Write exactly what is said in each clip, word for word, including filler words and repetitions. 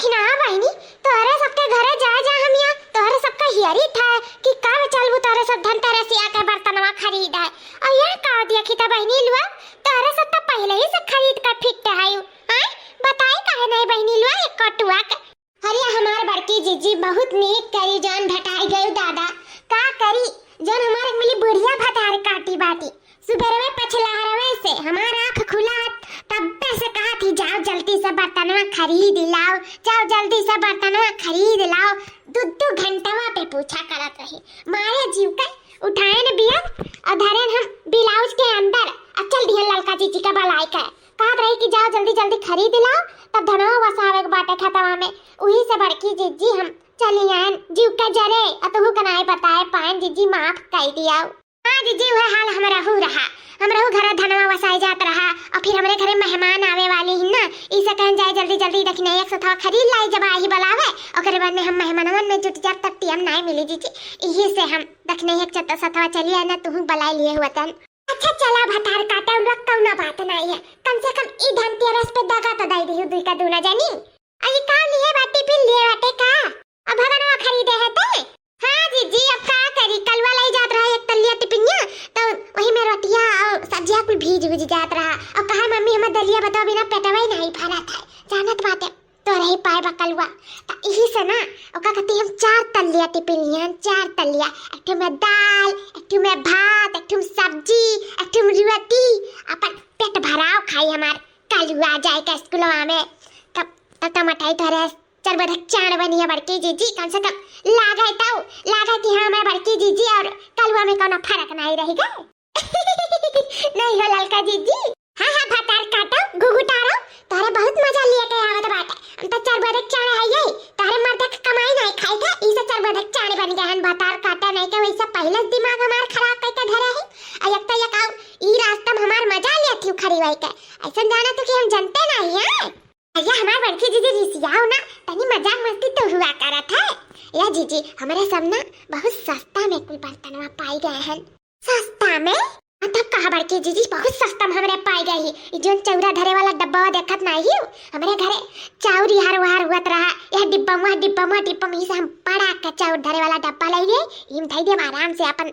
कि ना बहिनी, तोहरे सबके घरे जा जा हम यहाँ, तोहरे सबका हियरी था कि कब चलबू तोहरे सब धनतेरसिया के बर्तनवा खरीद है। और यहाँ का देखी था बहिनी लुआ, तोहरे सब तो पहले ही से खरीद कर फिट है। आय, बताई काहे नहीं बहिनी लुआ एक कटुआ के। अरे हमार बड़की जीजी बहुत नीक करी जान भेटाई गई दादा, का करी जौन हमार एक मिली बुढ़िया भतार काटी बाटी। सुबेरवे पछलहरवे से हमार आँख खुला, तब्बे से कहत ही, "जाओ जल्दी से बर्तनवा खरीद लाओ, जाओ जल्दी से बर्तनवा खरीद लाओ।" दू दू घंटवा पे पूछा करत रही। मारे जीव के उठाएन बियन और धरेन हम ब्लाउज के अंदर, आ चल दिहन ललका जीजी का बलाई के। कहत रही कि जाओ जल्दी जल्दी खरीद लाओ, तब धनवा वसावे के बाटे खेतवा में। उही से बड़की जीजी हम चली आएन जीव के जरे, आ तुहू के नाई बताए पाएन जीजी, माफ कई दियाओ। हाँ जीजी, उहे हाल हमरहू रहा। हमरहू घरे धनवा वसाए जात रहा, और फिर हमरे घरे मेहमान आवे वाली ही ना, इसे कहन जाए जल्दी जल्दी दखिनैया के सथवा खरीद लाई, जब आही बुलावे, ओकरे बाद में हम मेहमानवन में जुट जाब, तब टीएम नाई मिली जीजी। इही से हम दखिनैया के सथवा चली आए ना, तुहू बुलाई लिए हुआ तन। अच्छा चला भतार काटा, उन लोग कौनो बात नाई है, कम से कम ई धनतेरस पे दगा तो दई दिहू दुई का दूना जानी। अई का लिए बाटी, पिन लिए बाटे का? अब भगनवा खरीदे है ते? हाँ जीजी, अब का करी, कलवा लाई जात रहा एक तल्लिया टिपिनिया, तो वही में रोटिया और सब्जिया कुल भीज उज जात रहा। और कहा, "मम्मी, हमार दलिया बताओ, बिना पेटवा ही नहीं भरत है।" जानत बाटे, तोरे ही पाए बा कलवा। त इही से ना, ओका खातिर हम चार तल्लिया टिपिनिया, चार तल्लिया, एक ठो में दाल, एक ठो में भात, एक ठो में सब्जी, एक ठो में रोटी, अपन पेट भराव खाई हमार कलवा जाए के स्कूलवा में। तब, तब तो मटाई तोरे चरबधक चाण बनिया बड़की जीजी, कम से कम लागे तउ, लागे कि हाँ, मैं बड़की जीजी और कलुआ में कउनो फरक नाहीं रहि गए। नाहीं हो ललका जीजी। हाँ, हाँ, भतार काटो, घुघुटारो, तोहरे बहुत मजा लिए के आवत बाटे। हम तो चरबधक चाण है यही, तोहरे मर्द के कमाई नाहीं खाई के, इसे चरबधक चाण बन गए हन भतार काटा नाहीं के, वैसे पहले से दिमाग हमार खराब करके धरे है। आ एक तो एक आउ, ई रास्ता में हमार मजा लिए थी खड़ी होई के। ऐसा जाना तो कि हम जनते नाहीं हैं। अरे हमार बड़की जीजी रिसियाओ ना, तनी मजाक मस्ती तो हुआ करत है। या जीजी, हमरे सब ना बहुत सस्ता में कुल बर्तनवा पाई गए हन। सस्ता में? मतलब कहा बड़की जीजी, बहुत सस्ता में हमरे पाई गए ही। ई जोन चौरा धरे वाला डब्बा देखत नाहीं हो, हमरे घरे चाउर इहार उहार हुअत रहा, यह डिब्बा में, डिब्बा में, डिब्बा में, इसे हम बड़ा का चाउर धरे वाला डब्बा ले गए, इम धई देब आराम से अपन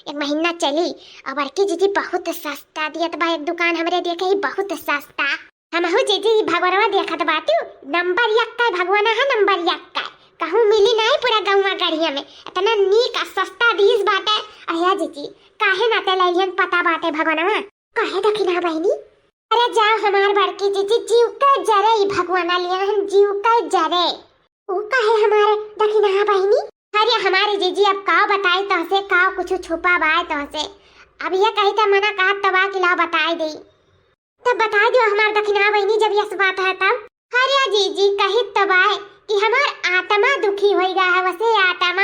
एक महीना चली। और बड़की जीजी बहुत सस्ता दियत बा, एक दुकान हमरे देखे ही बहुत सस्ता। हमहू जीजी ई भगवानवा देखत बाटू, नंबर एक का भगवान है, नंबर एक का। कहूँ मिली नाहीं पूरा गौवा गढ़िया में, इतना नीक आ सस्ता दीस बाटे। अहिया जीजी, काहे नाते लैलियन पता बाटे भगवानवा? काहे दखिना बहिनी? अरे जाओ हमार बड़की जीजी, जीव के जरे ई भगवाना लिया हन, जीव के जरे। ऊ काहे हमार दखिना बहिनी? अरे हमारे जीजी, अब का बताई तोहसे, का कुछ छुपा बाय तोहसे? अब ये कही त मना कहत तो बा कि लाओ बताई दे। तब बताई दियो हमार दखिना बहिनी, जब यस बात है तब। अरे जीजी, कही तो बाय कि हमार आत्मा दुखी होई गया है, वसे आत्मा,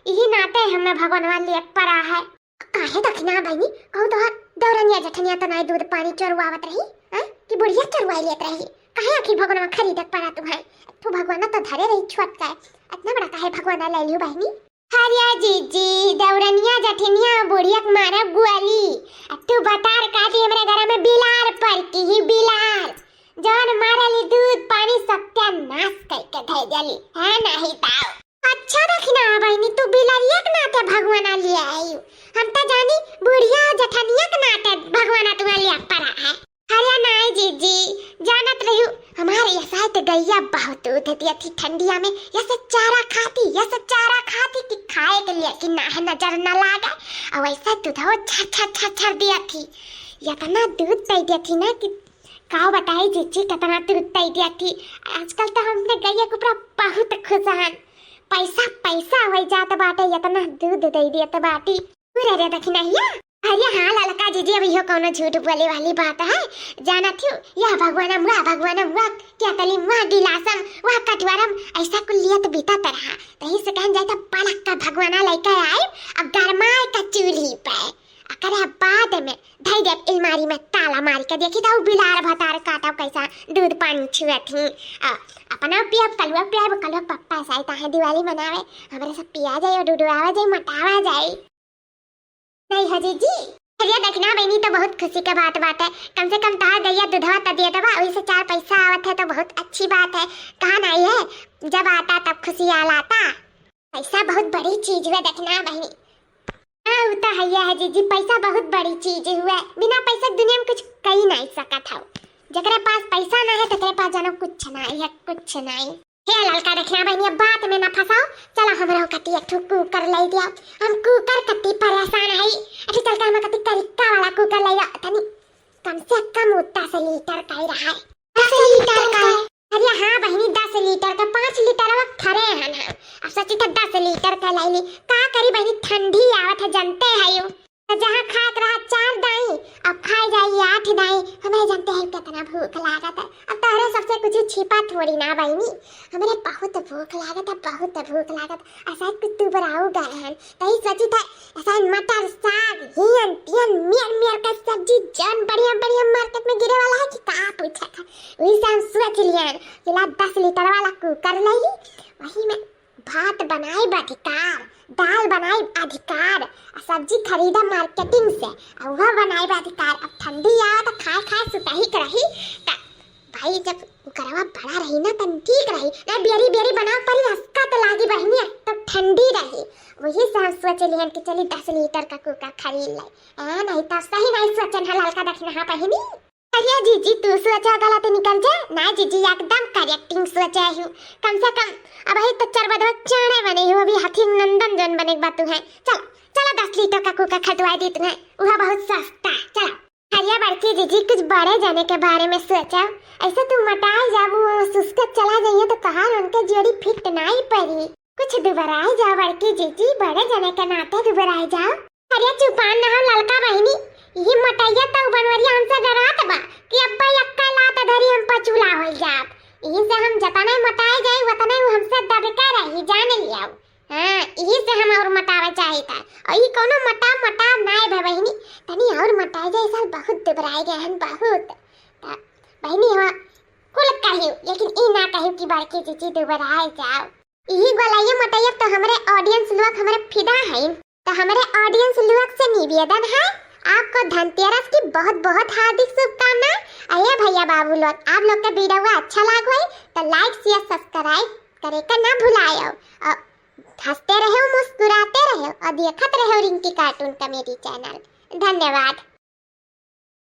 यही नाते हमें भगवान वाली एक परा है। काहे दखिना बहिनी, कहूँ तोहार दौरनिया जठनिया तो नाहीं दूध पानी चोरवावत रही, हैं? कि बुढ़िया चोरवाई लेत रही? काहे आखिर भगवान खरीदत परा तू है? तू भगवान तो धरे रही छोट का, इतना बड़ा काहे भगवान ले लियो बहिनी? हरिया जीजी, दौरनिया जठनिया बुढ़िया के मारब गुआली। आ तू बतार काटी हमरे घर में बिलार पर की ही बिलार। जौन मारली दूध पानी सत्यानाश करके धै देली। है नाहीं ताऊ। अच्छा दखिना बहिनी, तू बिलरिया के नाते भगवाना लिए आयु। हम तो जानी बुढ़िया जठनिया के नाते भगवाना तुम्हारे लिए परा है। अरे नाहीं जीजी, जानत रही हमारे यसाई तो गैया बहुत दूध दिया थी ठंडिया में, यस चारा खाती, यस चारा खाती कि खाए के लिए कि ना है नजर न लागे। और वैसे दूधो छर छर छर छर दिया थी, इतना दूध दे दिया थी ना कि का बताई जीजी, कितना दूध दे दिया थी। आजकल तो हमने गैया के ऊपर बहुत खुश हन। पैसा पैसा हो जात बाटे, इतना दूध दे दियत बाटी। अरे रे दखिनहिया, अरे हाँ ललका जीजी, अब इहो कौनो झूठ बोले वाली बात है? जानत हो, यह भगवानम, वह भगवानम, वह केतलीम, वह गिलासम, वह कटवरम, ऐसा कुल लियत बीतत रहा। तही से कहन जाए तो पलक का भगवाना लेके आए, अब गरमाए का चूल्ही पे। अकरे बाद में धई देब अलमारी में ताला मार के, देखी तो बिलार भतार काटब कैसा दूध पानी छुअत ही। आ, अपना पियब, कलुआ पियब, कलुआ पप्पा साई ताहे दिवाली मनावे, हमरे सब पिया जाए और डुडुआवा जाए, मटावा जाए। नहीं है जीजी? अरे दखिना बहिनी, तो बहुत खुशी के बात बाटे। कम से कम तहार गइया दूधवा त दिया दबा, वही से चार पैसा आवत है तो बहुत अच्छी बात है। कहा नाई है, जब आता तब खुशियाल आता। पैसा बहुत बड़ी चीज हुए दखिना बहिनी। हाँ, उ तो हइया है जीजी, पैसा बहुत बड़ी चीज हुए। बिना पैसा के दुनिया में कुछ कई नाई सकत हौ। जेकरे पास पैसा ना है, तेकरे पास जानो कुछ नाई है, कुछ नाई। हे ललका दखिना बहिनी, अब बात में ना फंसाओ। चला हमरो कती एक ठो कुकर लै दिया। हम कुकर कती परेशान हई। अच्छा चल के हम कती करिक्का वाला कुकर लै दिया। तनी कम से कम उ दस लीटर का ही रहा है। दस लीटर का? अरे हाँ बहिनी, दस लीटर का, पाँच लीटर अब खरे हन हम। अब सोची तो दस लीटर का लै ली। का करी बहिनी, ठंडी आवत है, जानते है यू। तो जहाँ खात रहा चार दाई, अब खाए जाई आठ दाई। हमें जानते हैं कितना भूख लागत है। अब तोहरे सबसे कुछ छिपा थोड़ी ना बहिनी, हमरे बहुत भूख लागत है, बहुत भूख लागत। ऐसा कुछ दुबराऊ गए हैं, तही सोची था ऐसा मटर साग हियन तियन मियर मियर का सब्जी जौन बढ़िया बढ़िया मार्केट में गिरे वाला है कि का पूछा था। वही से हम सोच लिया कि ला दस लीटर वाला कुकर लै ली, वही में भात बनाइब अधिकार, दाल बनाइब अधिकार, आ सब्जी खरीदा मार्केटिंग से, आ उहा बनाइब अधिकार। अब ठंडी आवा त खाए खाए सुतही के रही। त भाई जब कुकरवा बड़ा रही ना त ठीक रही, ना बियरी बियरी बनावे परी, हसका त लागी बहिनी, तब ठंडी रही। वही से हम सोच लिहन कि चली दस लीटर का कुकर खरीद ले। आ, नहीं तो सही नहीं सोचन है ललका दखिना बहिनी। अरे जीजी, तू सोचा गलत निकल जा। ना जीजी, एकदम करेक्टिंग सोचा हूँ। कम से कम अब ही तो चरबदवा चाणे बने हो, अभी हाथी नंदन जौन बने के बात है। चला, चला दस लीटर का कुकर खरीदवाई दी तुम्हें, वह बहुत सस्ता। चला। अरे बड़की जीजी, कुछ बड़े जने के बारे में सोचा। ऐसे तू मोटाई जाबू, सुस्कत चला जाइए तो कहाँ उनके जोड़ी फिट नाई पड़ी। कुछ दुबराई जाओ बड़की जीजी, बड़े जने के नाते दुबराई जाओ। अरे चुपान ना हो ललका बहिनी, यही मोटैया तो बनवरिया हमसे डरात बा कि अब्बा यक्का लात धरी हम पचूला होई जाब। यही से हम जतने मोटाए जाई उतने वो हमसे दबके रही, जान लियाओ। हाँ, यही से हम और मोटावे चाहिए था। और ये कोनो मोटा मोटा नाय बा बहिनी, तनी और मोटाए जाए, साल बहुत दुबराए गए हैं बहुत। त बहिनी हम कुल कहियो, लेकिन ई ना कहियो कि बड़की जीजी दुबराए जाओ। यही गोलाइए मोटैया तो हमरे ऑडियंस लोग हमरे फिदा हैं। तो हमरे ऑडियंस लोग से निवेदन है, आपको धनतेरस की बहुत बहुत हार्दिक शुभकामनाएं। अरे भैया बाबू लोग, आप लोग के वीडियो अच्छा लाग होई तो लाइक शेयर सब्सक्राइब करे का ना भुलायो। और हंसते रहो, मुस्कुराते रहो और देखत रहो रिंकी कार्टून कॉमेडी चैनल। धन्यवाद।